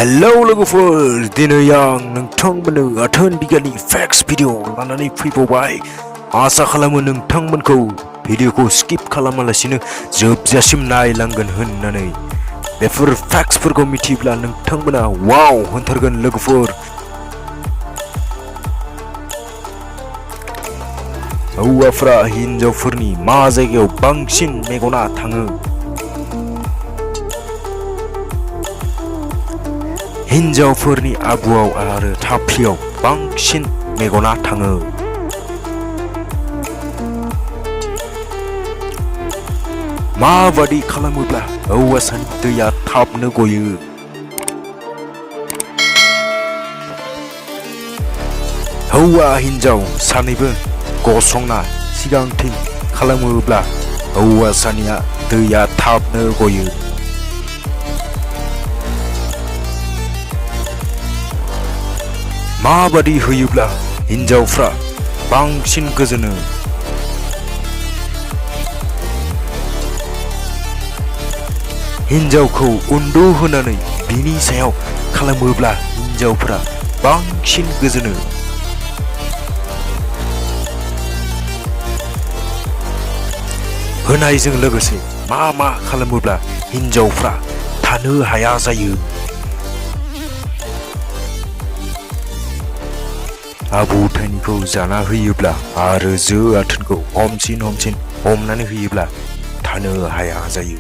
Hello लोगोफोर दिनै आं नोंथांमोननो आथोन बिगियाननि फैक्स भिडिअ लानानै फैबावबाय आसा खालामो नोंथांमोनखौ भिडिअखौ स्किप खालामालासिनो जोबजासिम नायलांगोन होननानै बेफोर फैक्सफोरखौ मिथिब्ला नोंथांमोना वाव होनथारगोन लोगोफोर हौवाफ्रा हिनजावफोरनि मा जायगायाव बांसिन मेगना थाङो हिनजावफोरनि आबुआव आरो थाफ्लियाव बांसिन मेगना थाङो माबादि खालामोब्ला हौवासानि दैया थाबनो गयो हौवा हिनजाव सानैबो गसंना सिगांथिं खालामोब्ला हौवासानिया दैया थाबनो गयो माबादि होयोब्ला हिनजावफ्रा बांसिन गोजोनो हिनजावखौ उन्दु होनानै बिनि सायाव खालामोब्ला हिनजावफ्रा बांसिन गोजोनो होनायजों लोगोसे मा खालामोब्ला हिनजावफ्रा थानो हाया जायो आबुथायनिखौ जाना होयोब्ला आरो जो आथोनखौ हमसिन हमनानै होयोब्ला थानो हाया जायो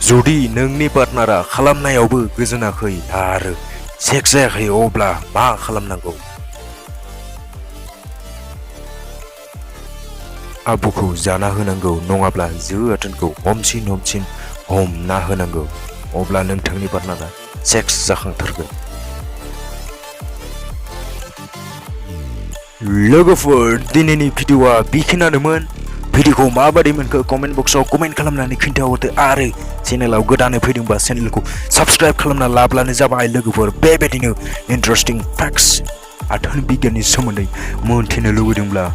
जुदि नोंनि पार्टनारा खालामनायावबो गोजोनाखै आरो सेक्स जायाखै अब्ला मा खालामनांगौ आबुखौ जाना होनांगौ नङाब्ला जो आथोनखौ हमसिन हमना होनांगौ अब्ला नोंथांनि पार्टनारा सेक्स जाखांथारगोन लोगोफोर दिनैनि भिडिअआ बेखिनियानोमोन भिडिअखौ माबादि मोनखो कमेन्ट बक्सआव कमेन्ट खालामनानै खिन्थाहरदो आरो चेनेलाव गोदानै फैदोंबा चेनेलखौ साबस्क्राइब खालामना लाब्लानो जाबाय लोगोफोर बेबायदिनो इन्टारेस्टिं फैक्ट्स आथोन बिगियाननि सोमोन्दै मोनथिनो लुबैदोंब्ला